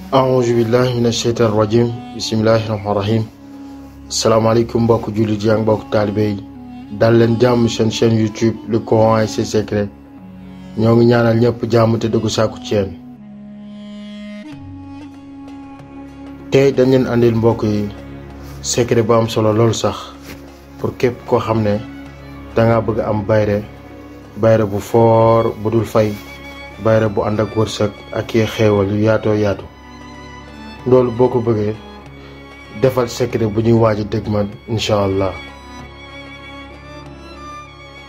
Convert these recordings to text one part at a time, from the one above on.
a'uuzu billahi mina sheytaan rajim bismillahi rahmaani rahim asalaamaaleykum mbokk jullit yi ak mbokk taalibe yi dal leen jàmm seen chaîne YouTube le Coran et ses secrets ñoo ngi ñaanal ñëpp jàmm te dëggu sàkku ci yéen. tey dañ leen andil mbokk yi secret bu am solo loolu sax pour képp koo xam ne danga bëgg am bayre bu foor bu dul fay, bayre bu ànd ak wërsëg ak i xéewal yu yaatoo yaatu. loolu boo ko bëggee defal secret bu ñuy waaj a dégmal incha allah.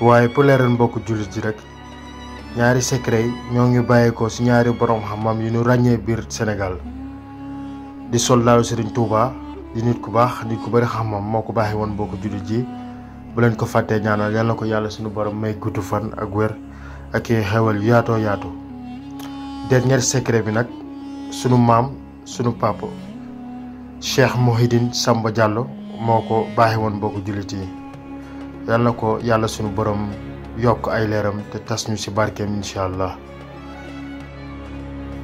waaye pour leeral mbokk jullit ji rek, ñaari secret yi ñoo ngi bàyyeekoo ci ñaari borom xam-xam yu ñu ràññee biir Sénégal. di soldaaru Serigne Touba di nit ku baax, nit ku bari xam-xam moo ko baaxee woon mbokk jullit ji. bu leen ko fàttee ñaanal yàlla ko yàlla suñu borom may gudd fan ak wér ak i xéewal yu yaatoo yaatu. dernier secret bi nag sunu maam sunu papa Cheikh Mouhidine Samba Diallo moo ko baaxee woon mbokku jullit yi. yal na ko yàlla sunu borom yokk ay leeram te tas ñu ci barkeem incha allah.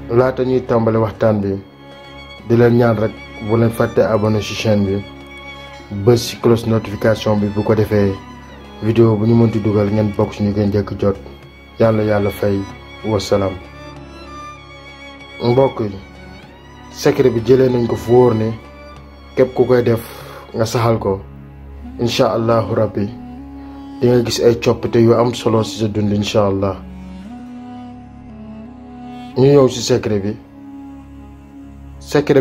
laata ñuy tàmbali waxtaan bi di leen ñaan rek bu leen fàtte abonné ci chaîne bi, bës ci cloche notification bi, bu ko defee vidéo bu ñu mënti dugal ngeen bokk ci ñu gën njëkk jot. yàlla fay wasalaam. mbokk yi secret bi jëlee nañ ko fu wóor ne képp ku koy def nga saxal ko incha allahu rabbi di nga gis ay coppite yu am solo ci sa dund incha allah. ñu ñëw ci secret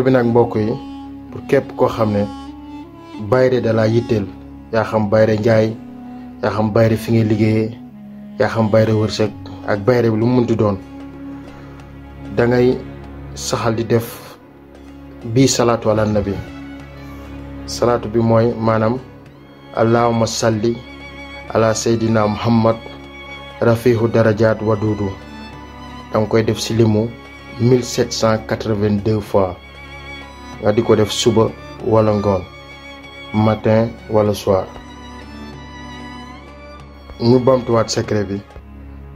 bi nag mbokk yi pour képp koo xam ne bayre da laa yitteel, yaa xam bayre njaay, yaa xam bayre fi ngay liggéeyee, yaa xam bayre wërsëg ak bayre bi lu mu mënti doon, da ngay saxal di def bii salaatu ala nabi. salaatu bi mooy maanaam allahumma salli ala seydina muhammad rafihu darajaat waduudu. danga koy def ci limu 1782 fois nga di ko def suba wala ngoon, matin wala soir. ñu bamtuwaat secret bi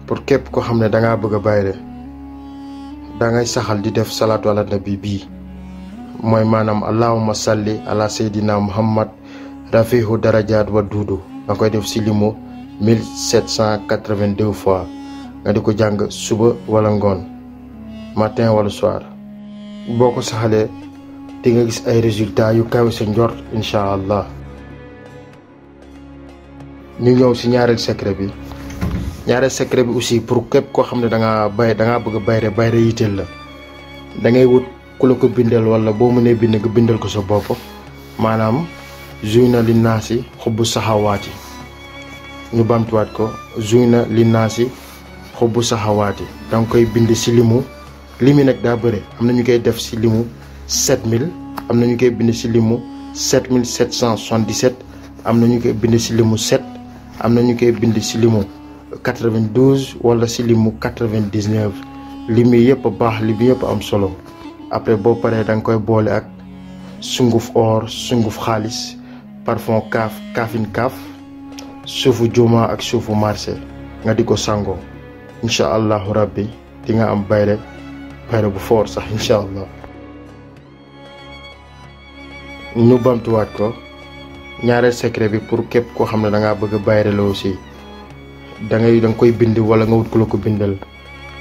pour képp ko xam ne dangaa bëgg a bayre, dangay saxal di def salaatu ala nabi bii mooy maanaam allahumma salli ala seydina muhammad rafihu darajaat wa duudu. nga koy def ci limu 1782 fois nga di ko jàng suba wala ngoon, matin wala soir. boo ko saxalee di nga gis ay résultats yu kawe sa njort incha allah. ñu ñëw ci ñaareel secret bi. ñaareel secret bi aussi pour képp koo xam ne dangaa bëgg a bayre yitteel la, da ngay wut ku la ko bindal, wala boo mënee bind nga bindal ko sa bopp. maanaam zuyna li naasi xubbu saxawaati. ñu bamtuwaat ko, zuyna li naasi xubbu saxawaati. danga koy bind ci limi nag daa bëre. am na ñu koy def ci limu 7000, am na ñu koy bind ci limu 7777, am na ñu koy bind ci limu 7, am na ñu koy bind ci limu 92 wala ci limu 99. lim yi yëpp baax, lim yëpp am solo. après boo paree da nga koy boole ak sunguf or, sunguf xaalis, parfum kaafin kaaf, suufu juma ak suufu marché nga di ko sangoo. incha allahu rabbi di nga am bayre bu foor sax incha allah. ñu bamtuwaat ko. ñaareel secret bi pour képp koo xam ne dangaa bëgg a bayre la aussi, danga koy bind wala nga wut ku la ko bindal.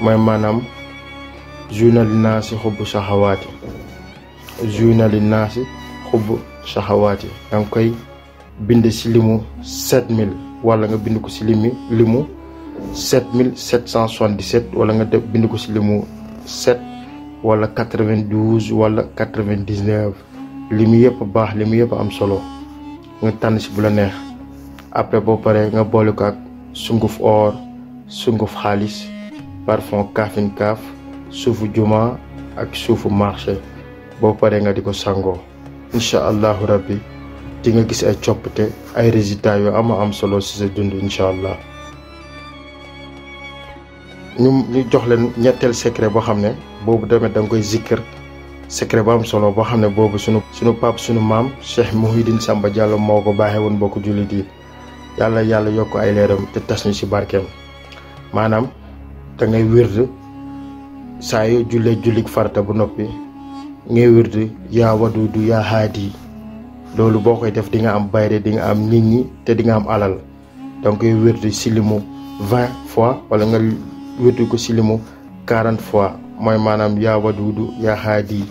mooy maanaam zuyna li naasi xubbu saxawaati. zuyna li naasi xubbu saxawaati. danga koy bind ci limu 7000 wala nga bind ko ci limu 7777 wala nga bind ko ci limu 7 wala 92 wala 99. limu yëpp baax, limu yëpp am solo. nga tànn ci bu la neex. après boo paree nga boole ko ak sunguf or, sunguf xaalis, parfum kaafin kaaf, suufu juma ak suufu marché. boo paree nga di ko sangoo. incha allahu rabbi di nga gis ay coppite, ay résultats yu am solo ci sa dund incha allah. ñu jox leen ñetteel secret boo xam ne boobu tamit da nga koy zikkër. secret bu am solo boo xam ne boobu sunu pap sunu maam Cheikh Mouhidine Samba Diallo moo ko baaxee woon mbokku jullit yi. yàlla yokk ay leeram te tas ñu ci barkeem. maanaam da ngay wird saa yoo jullee jullik farata bu noppi ngay wirdu yaa wadudu yaa haadi loolu boo koy def di nga am bayre di nga am nit ñi te di nga am alal donc ngay wirdu si limu 20 fois wala nga wirdu ko si limu 40 fois mooy maanaam yaa wadudu yaa haadi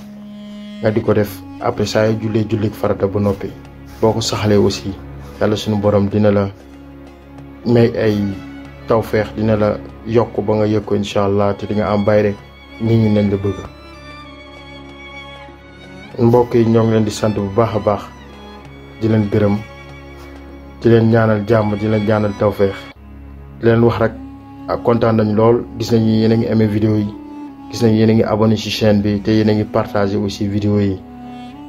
nga di ko def après saa yu jullik farata ba noppi boo ko saxalee aussi yàlla suñu borom dina la may ay tawfeex dina la yokk ba nga yëg ko incha allah te di nga am bayre nit ñi nañ la bëgg. mbokk yi ñoo ngi leen di sant bu baax a baax di leen gërëm di leen ñaanal jàmm di leen ñaanal tawfeex di leen wax rek ak kontaan nañ lool gis nañu yéen a ngi aimé vidéo yi gis nañu yéen a ngi abonné ci chaîne bi te yéen a ngi partagé aussi vidéo yi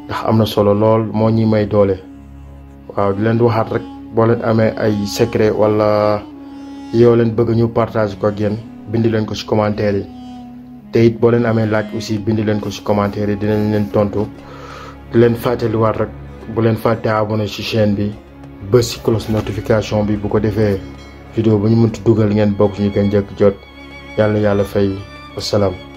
ndax am na solo lool moo ñuy may doole. waaw di leen di waxaat rek boo leen amee ay secret wala yow leen bëgg ñu partage ko ak yéen bindi leen ko ci commentaire yi te it boo leen amee laaj aussi bindi leen ko ci commentaire yi dinañ leen tontu di leen fàttaliwaat rek bu leen fàtte abonné ci chaîne bi bës ci cloche notification bi bu ko defee vidéo bu ñu mënti dugal ngeen bokk ñu koy njëkk jot yàlla fay wasalaam.